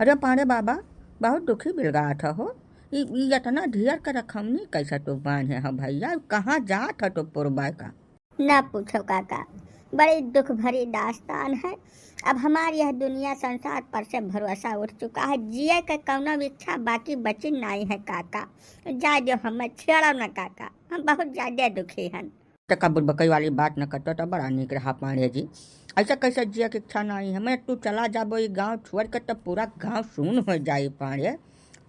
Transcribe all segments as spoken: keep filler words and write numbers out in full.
अरे पांड़े बाबा, बहुत दुखी बिलगात हो। ई, ई इतना ढेर के रखौनी कैसे तू बांधे हो भैया? कहाँ जात हो तू पुरबा का? ना पूछो काका, बड़ी दुख भरी दास्तान है। अब हमार यह दुनिया संसार पर से भरोसा उठ चुका है, जिए के कौनो इच्छा बाकी बची नाई है काका। जाए दो, हमें छेड़ो ना काका, हम बहुत ज्यादा दुखी हन। त का बुड़बकई वाली बात न करतो त बड़ा नीक रहा पांड़े जी। ऐसा कैसे जिए के इच्छा नाई है? मैं तू चला जाबो ई गांव छोड़ के त पूरा गांव सुन हो जाई पांड़े।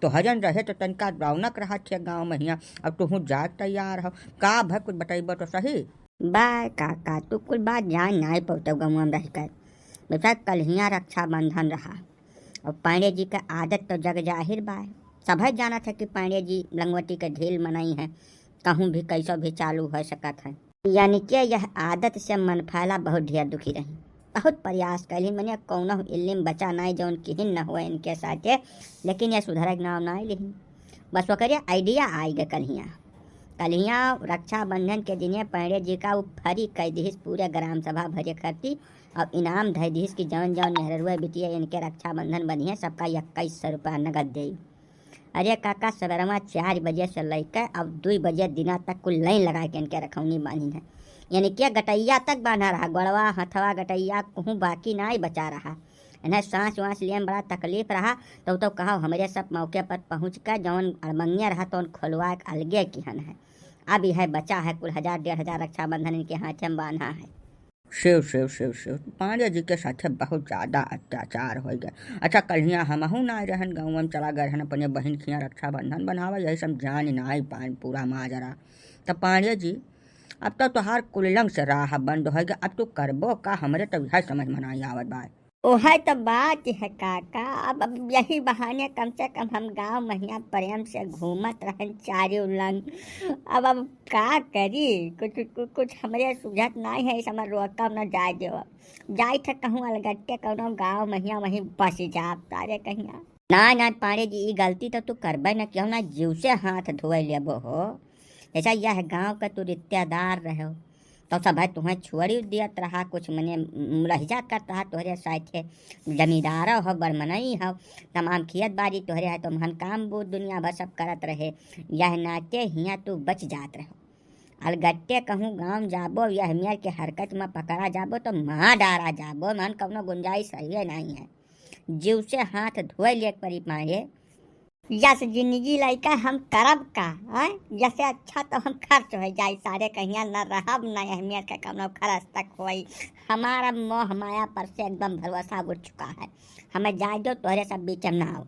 तोहरन रहे तो तनिका रौनक रहा थे गांव में हियां, अब तू जाए तैयार हो। का भय कुछ बतैबो तो सही। बा काका, तू कुल बात जान नाई पौतो गाँव में रह कर। बेटा कल हियां रक्षाबंधन रहा और पांड़े जी का आदत तो जग जाहिर बा। सभे जानत है कि पांड़े जी लंगोटी के ढील मनई है, कहूँ भी कैसो भी चालू हो सकत है। यानी कि यह आदत से मन फैला बहुत ढेर दुखी रही। बहुत प्रयास कैली, मने कौनो इल्लिम बचा नाई जौन किहिन न हुए इनके साथे, लेकिन यह सुधरे के नाम नाई लिहिन। बस ओकरे आइडिया आई गए कल हियां। कल हियां रक्षाबंधन के दिने पांड़े जी का उ फरी कह दिहिस पूरे ग्राम सभा भरे खरती और इनाम धै दिहिस कि जौन जौन मेहररुआ बिटिया इनके रक्षाबंधन बनिहे सबका इक्कीस सौ रुपया नगद देई। अरे काका, सबेरवा चार बजे से लइके अब दुई बजे दिना तक कुल लाइन लगा के इनके रखौनी बांधिन है। यानी कि गटैया तक बांधा रहा, गोड़वा, हथवा, गटैया कहूँ बाकी नाई बचा रहा। इन्हें सांस वांस लिए में बड़ा तकलीफ रहा, तो तो कहा हमरे सब मौके पर पहुँच के जौन अड़मंगिया रहा तौन खोलवा के अलगे किहन है। अब यह बचा है कुल हजार डेढ़ हजार रक्षाबंधन इनके हाथे में बांधा है। शिव, शिव, शिव, शिव, पांड़े जी के साथे बहुत ज्यादा अत्याचार हो गए। अच्छा, कल हियां हमहू ना रहन, गाँव में चला गए रहन अपने बहिन खियां रक्षाबंधन बनावे, यही सब जान नाई पान पूरा माजरा। त पांड़े जी, अब तो तोहार कुललंग से राह बंद हो गया, अब तू करबो का, हमरे तो यह समझ में नाई आवत बा। ओहे तो बात है काका, अब, अब यही बहाने कम से कम हम गाँव महिया प्रेम से घूमत रहन चारों लंग। अब, अब का करी, कुछ, कुछ, कुछ हमरे सुझत नाई है, इस हमर रोकब न जाए देव। जाई थे कहूँ अलगट्टे कौनो गाँव महिया वहीं बस जाब तारे कहिया। ना, ना पांड़े जी, ई गलती तो तू करबे न, क्यों ना जीव से हाथ धोए लेबो हो। जैसा यह गाँव का तू रिश्तेदार रहो, तो सब है तुम्हें छोड़ी दियत रहा, कुछ मने मुलहिजा करत रहा तोहरे साथे। जमींदार हो, बड़मनई हो, तमाम खेत बाड़ी तोहरे है, तो महन काम बूत दुनिया भर सब करत रहे। यह नाते हियाँ तू बच जात रहो। अलगट्टे कहूँ गाँव जाबो, यह मेर के हरकत में पकड़ा जाबो, तो मार डारा जाबो, मन कौनो गुंजाइश सही नहीं है। जीव से हाथ धोए लेक परी पांड़े। यस जिंदगी लइका हम करब का, हैं? यसे अच्छा तो हम खर्च हो जाई सारे कहिया, न रहब, न अहमियत का कौनो खर्च तक होई। हमारा मोह माया पर से एकदम भरोसा उठ चुका है। हमें जाए दो, तोहरे सब बीच में ना आओ।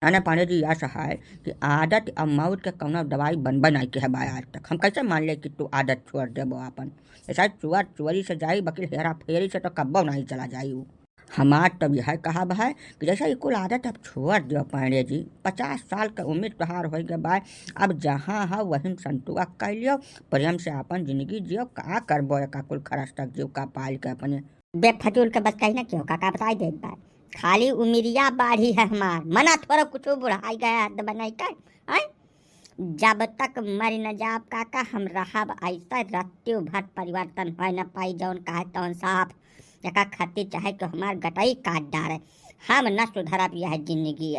ना, ना पांड़े जी, यस है कि आदत और मौत के कौनो दवाई बनबे नहीं के है बा आज तक। हम कैसे मान ले कि तू आदत छोड़ देबो आपन? ऐसा चुअर चुअरी से जाई, बकिल हेरा फेरी से तो कब्बो नहीं चला जाई उ। हमार तब यह कहब है कि जैसे ई कुल आदत अब छोड़ दियो पांड़े जी, पचास साल के उम्र तोहार हो गए बा, अब जहाँ है वही में संतुआ कर लियो, प्रेम से अपन जिंदगी जियो, का करबो एका कुल खरस तक जीव का पाल के अपने। बेफजूल के बस कहीं ना क्यों काका बताई देत बा, खाली उमिरिया बाढ़ी है हमार, मना थोड़ा कुछ बुढ़ाई गया हद बनाई का, हैं? जब तक मर न जाब काका, हम रहब ऐसा, रत्तियों भर परिवर्तन होए न पाई, जौन कहे तौन साफ। एका खातिर चाहे तो हमार गटई काट डारे, हम न सुधरब यह जिंदगी।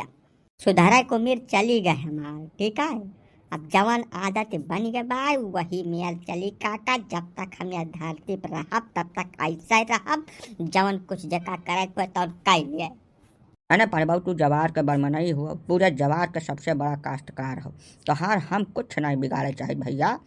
सुधरे को उम्र चली गए हमार, ठीक है? अब जवन आदत बन गए बा, वही मेर चली काका। जब तक हम यह धरती पर रहब, तब तक ऐसे रहब। जवन कुछ जेका करे को तौन कर लिए। अने पांड़े बाबू, तू जवार के बड़मनई हो, पूरे जवार के सबसे बड़ा काश्तकार हो। तोहार हम कुछ नहीं बिगाड़े चाहे भैया,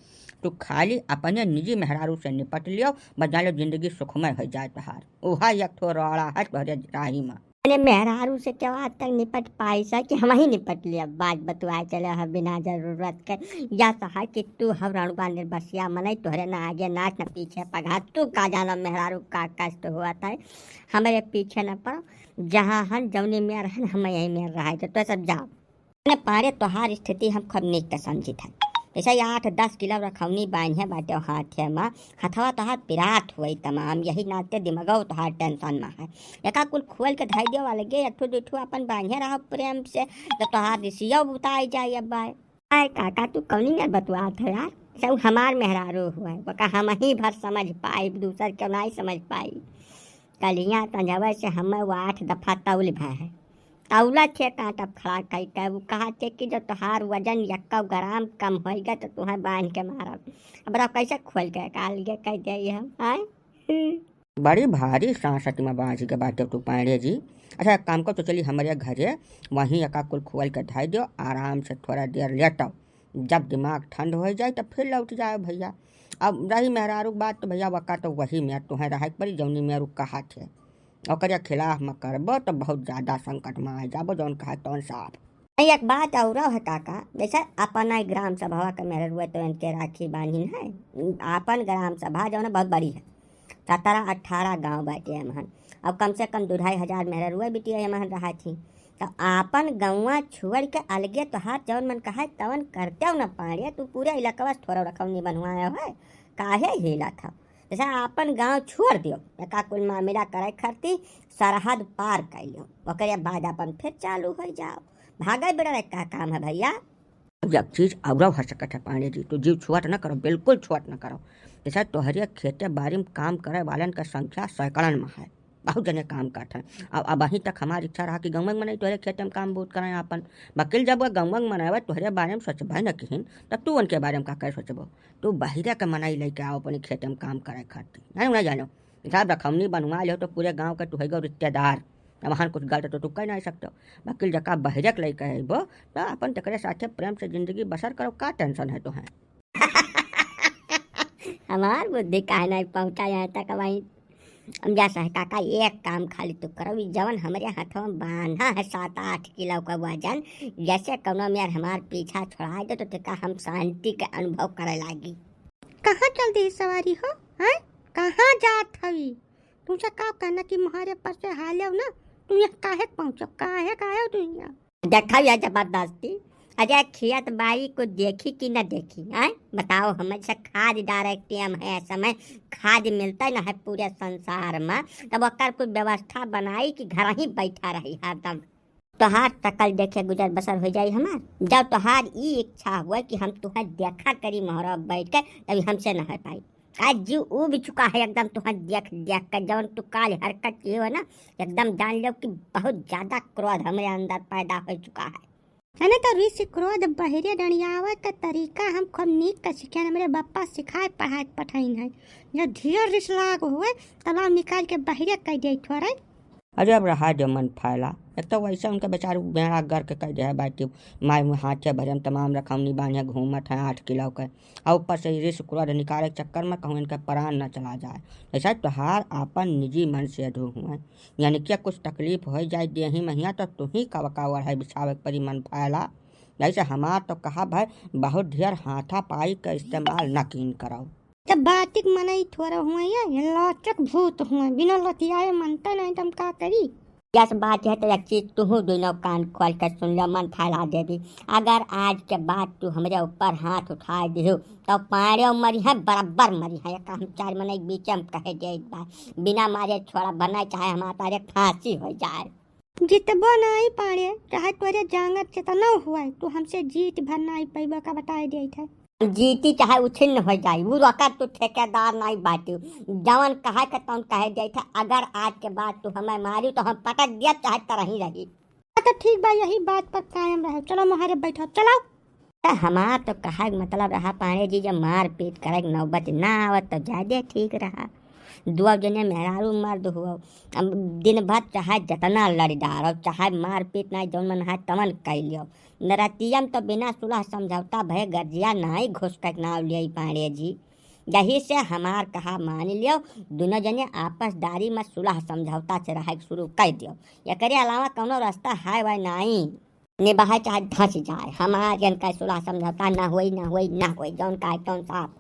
तू खाली अपने निजी मेहरारू से निपट लियो, बस जान लो जिंदगी सुखमय हो जाए तोहार। उहा एक ठो रोड़ा है तोहरे राही में। अरे मेहरारू से क्या आज तक निपट पाई सा कि हम ही निपट लिया, बात बतुआए चले है बिना जरूरत के। या सहा कि तू हम रणुआ निर्बसिया मनई, तोहरे ना आगे नाच न पीछे पगहा, तू का जाना मेहरारू का कष्ट हुआ था, हमरे पीछे न पड़ो। जहाँ हन जौनी मेर हन, हम यही मेर रहे, तो, तो सब जाओ। ने पारे तोहार स्थिति हम खूब नीक त समझित हन। जैसे ये आठ दस किलो रखौनी बान्हे बाटे हाथे मा, हथवा तोहार पिरात हुई तमाम, यही नाते दिमगो तोहार टेंशन मा है। एका कुल खोल के धई दियो, अलगे एक ठो दू ठो अपन बान्हे रहो प्रेम से, तो तोहार रिसियो बुताई जाई अब बाय। आय काका, तू कौनी मेर बतुआत है यार? सब हमार मेहरारू हुआ है, ओका हम ही भर समझ पाई, दूसर क्यों नहीं समझ पाई। कलिया तंजवे से हमें वो आठ दफा तौल भय है। तौला थे कांटब खड़ा कई के, उ कहा थे कि जो तोहार वजन यक्का ग्राम कम होइगा तो तुहें बांध के मारब। अब बताओ कैसे खोल के काल के कह दे हम, आए? हम्म। बड़ी भारी सांसत में बांझ के बाटे तू पांड़े जी। अच्छा, एक काम कर, तो चली हमरे घरे, वहीं एका कुल खोल के धई दियो, आराम से थोड़ा देर लेटो। जब दिमाग ठंड हो जाए तो फिर लौट जाए भैया। अब रही मेहरारू के बात, तो भैया वका तो वही में तुहें रहे के पड़ी, जौनी में रुक कहा थे। ओकरे खिलाफ में करबो तो बहुत ज्यादा संकट में आ जाबो, जौन कहा तौन साफ। नहीं, एक बात और है काका, जैसे अपन ही ग्राम सभा के मेहररुए तो इनके राखी बांधिन है, अपन ग्राम सभा जौन बहुत बड़ी है, सत्रह अठारह गांव बाटे हमहन। अब कम से कम दो ढाई हजार मेहररुए बिटिया हमहन रहा थी, तो आपन गौवा छोड़ के अलगे तोहार जौन मन कहा तवन करते हो न पांड़े, तू पूरे इलाकवा से थोड़ा रखौनी बनवाए हो, काहे हिलत हो? जैसे आपन गांव छोड़ दियो, एका कुल मामला करे खातिर सरहद पार कर लियो, ओकरे बाद अपन फिर चालू हो जाओ। भागे बिड़े का काम है भैया? अब एक चीज और हो सकत है पांड़े जी, तू जीव छुअत न करो, बिल्कुल छुअत न करो। जैसे तोहरे खेते बाड़ी में काम करे वालन का संख्या सैकड़न में है, बहुत जने काम करत हैं। अब, अब अहीं तक हमारी इच्छा रहा कि गौवा के मनई तोहरे खेते में काम बूत करें आपन, बकिल जब वो गौवा के मनई तोहरे बारे में सोचबे न किहिन, तब तू उनके बारे में का करे सोचबो? तू बहिरे के मनई लेके आओ अपने खेते में काम करे खातिर, नहीं, नहीं जानो। साहब रखौनी बनवा लियो तो पूरे गांव के तू है गो रिश्तेदार, अब वहाँ कुछ गलत तो तू कह नहीं सकते हो। बकिल जका बहिरे के लेके अइबो तो अपन तकरे साथे प्रेम से जिंदगी बसर करो, का टेंशन है तुहें? हमार बुद्धि काहे नहीं पहुँचा यहाँ तक वहीं। अब जा सह काका, एक काम खाली तू करो, ई जवन हमरे हाथों में बांधा है सात आठ किलो का वजन, जैसे कौनो मेर हमार पीछा छोड़ा दे तो तेका हम शांति के अनुभव करे लागी। कहाँ चल दी सवारी हो, हैं? कहाँ जात हवी? तुमसे का कहना कि मुहारे पर से हालेव ना, तू यहाँ काहे के पहुँचो, काहे के आयो तू यहाँ? देखा या जबरदस्ती, अरे खेत बाड़ी को देखी कि न देखी, आय? बताओ, हमें से खाद डारे के टाइम है, समय खाद मिलता न है पूरे संसार में, तब ओकर कोई व्यवस्था बनाई कि घर ही बैठा रही हरदम। तोहार तकल देखे गुजर बसर हो जाई हमार। जब तोहार ई इच्छा हुए कि हम तुहें देखा करी मोहरा बैठ के, तभी हमसे न हो पाई। आज जीव उब चुका है एकदम तुहें देख देख के, जवन तू काल हरकत किए हो ना, एकदम जान लो कि बहुत ज्यादा क्रोध हमरे अंदर पैदा हो चुका है। है ना, तो रिस क्रोध बहिरे डंडियावे के तरीका हम खूब नीक के सीखे, हमरे बप्पा सिखाए पढ़ाए के पठाइन है। जब ढेर रिस लाग हुए, तब हम निकाल के बहिरे कह दे थोड़े। अरे अब रहा दे मन फैला, एक तो वैसे उनके बेचारू बेड़ा गर्क कह दे है बाटी, माय में हाथे भरे में तमाम रखौनी बांधे घूमत है आठ किलो के, और ऊपर से रिस क्रोध निकाले के चक्कर में कहूँ इनका प्राण न चला जाए। ऐसा तोहार आपन निजी मन से अधू हुए, यानी कि कुछ तकलीफ हो जाए देही महिया तो तुही का वकावर है बिछावे के परी मन फैला। जैसे हमार तो कहा भाई, बहुत ढेर हाथा पाई का इस्तेमाल न कीन करो। जब बातिक मनई थोड़ा हुए या, ये लाचक भूत हुए, बिना लतियाए मनता नहीं, तुम का करी? यस बात है तो एक चीज तुहू दोनों कान खोल कर सुन लो, मन फैला देवी। अगर आज के बाद तू हमरे ऊपर हाथ उठाए दिहु, तो पाड़े मरी है, बराबर मरी है। एक हम चार मनई के बीच में कहे दे एक बार, बिना मारे छोड़ा बनाए, चाहे हमारे तारे फांसी हो जाए। जितबो नाई पाड़े, चाहे तोरे जांगर जितना हुआ है, तू हमसे जीत भर नाई पैबा का बताए देत है। जीती चाहे उछिन्न हो जाई, वो रोकर तू ठेकेदार नाई बाटी। जवन कहे के तवन कहे देत है। अगर आज के बाद तू हमें मारी तो हम पटक दिया, चाहे तरही रही। अच्छा ठीक बा, यही बात पर कायम रहे। चलो मोहरे बैठो, चलो। त हमार तो कहे के मतलब रहा पांड़े जी, जब मारपीट करे के नौबत ना आवत तो ज्यादा ठीक रहा। दुआ जने मेहरारू मर्द हुआ, अब दिन भर चाहे जतना लड़ीदार हो, चाहे मारपीट ना, जौन मन है तवन कह लियो। नरतियम तो बिना सुलह समझौता भय गर्जिया नाई घुस के नाव लियो पांड़े जी। यही से हमार कहा मान लियो, दोनों जने आपसदारी में सुलह समझौता से रहे शुरू कर दियो। एकरे अलावा कौनो रास्ता है वह नाई। निभाए चाहे धंस जाए, हमार इनका सुलह समझौता ना होई, ना होई, ना होई, जौन कहे तौन साफ।